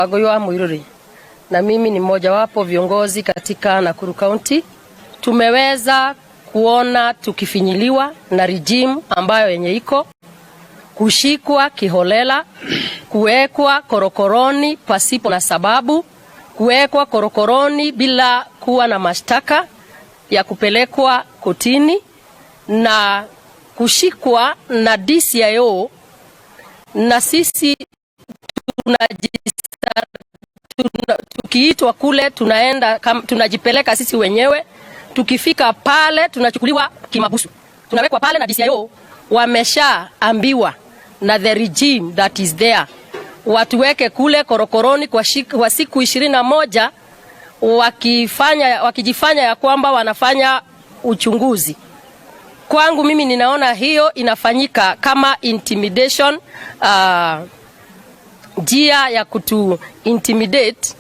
Wangui wa Muiruri na mimi ni mmojawapo viongozi katika Nakuru County. Tumeweza kuona tukifinyiliwa na regime ambayo yenye iko kushikwa kiholela, kuwekwa korokoroni pasipo na sababu, kuwekwa korokoroni bila kuwa na mashtaka ya kupelekwa kotini na kushikwa na DCIO, na sisi tukiitwa kule tunaenda, tunajipeleka sisi wenyewe. Tukifika pale tunachukuliwa kimabusu, tunawekwa pale na DCIO. Wameshaambiwa na the regime that is there watuweke kule korokoroni kwa siku 21 wakijifanya ya kwamba wanafanya uchunguzi. Kwangu mimi ninaona hiyo inafanyika kama intimidation, njia ya kutu intimidate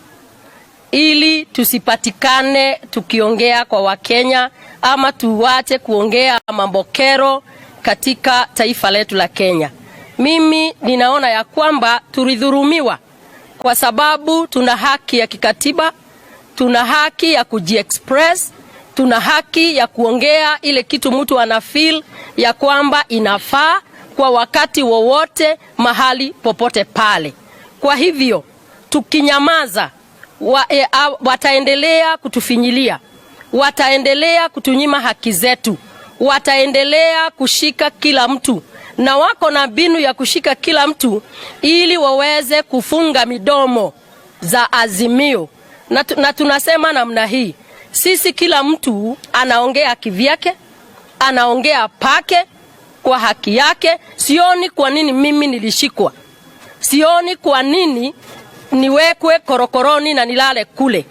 ili tusipatikane tukiongea kwa Wakenya ama tuwache kuongea mambo kero katika taifa letu la Kenya. Mimi ninaona ya kwamba tulidhulumiwa kwa sababu tuna haki ya kikatiba, tuna haki ya kujiexpress, tuna haki ya kuongea ile kitu mtu ana feel ya kwamba inafaa kwa wakati wowote mahali popote pale. Kwa hivyo tukinyamaza wataendelea kutufinyilia, wataendelea kutunyima haki zetu, wataendelea kushika kila mtu, na wako na mbinu ya kushika kila mtu ili waweze kufunga midomo za Azimio. Na tunasema namna hii, sisi kila mtu anaongea kivyake, anaongea pake kwa haki yake. Sioni kwa nini mimi nilishikwa, sioni kwa nini niwekwe korokoroni na nilale kule.